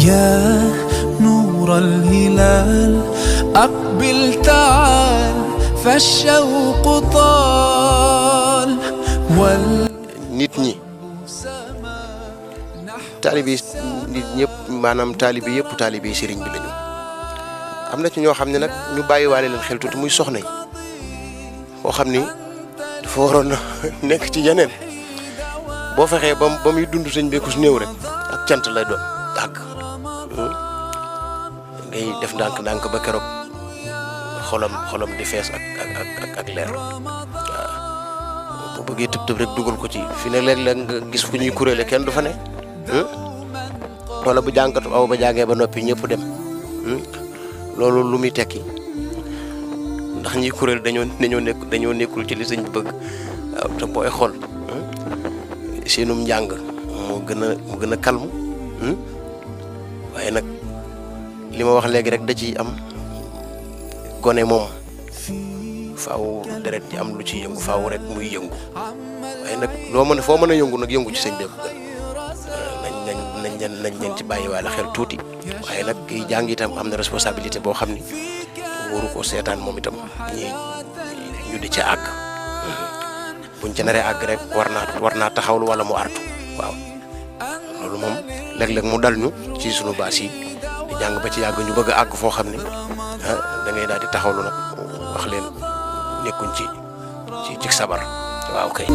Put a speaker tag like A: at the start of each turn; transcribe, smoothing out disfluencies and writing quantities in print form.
A: يا نور الهلال أقبل تعال فالشوق طال
B: nit ñi taalibe nit ñëpp maanaam taalibe yëpp taalibe sëriñ bi lañu am na ci ñoo xam ne nag ñu bàyyiwaale leen xel tuuti muy soxna yi koo xam ni dafa waroon na nekk ci yeneen boo fexee ba muy dund sëñ bi ku su néew rek ak cant lay doon dàgg ngay def ndànk ba keroog xolam di fees ak leer waaw bu bëggee tëb rek dugal ko ci fi ne léeg-léeg nga gis fu ñuy kuréele kenn du fa ne wala bu jànkatu aw ba jàngee ba noppi ñëpp dem loolu lu muy tekki ndax ñi kuréel dañoo nekkul ci li sëñ bi bëgg waaw te booy xool seenum njàng moo gën a calme waaye nag li ma wax léegi rek da ciy am gone moom faaw deret ji am lu ci yëngu faaw rek muy yëngu waaye nag foo mën a yëngu nag yëngu ci sëñ bi nañ leen ci bàyyiwaale xel tuuti waaye nag kiy jàng itam am na responsabilité boo xam ni waru ko seetaan moom itam ñu di ca àgg buñ ca naree àgg rek war naa taxawlu wala mu artu waaw loolu moom léeg-léeg mu dal ñu ci sunu baas yi di jàng ba ci yàgg ñu bëgg a àgg foo xam ne da ngay daal di taxawlu nag wax leen nekkuñ ci sabar waaw kay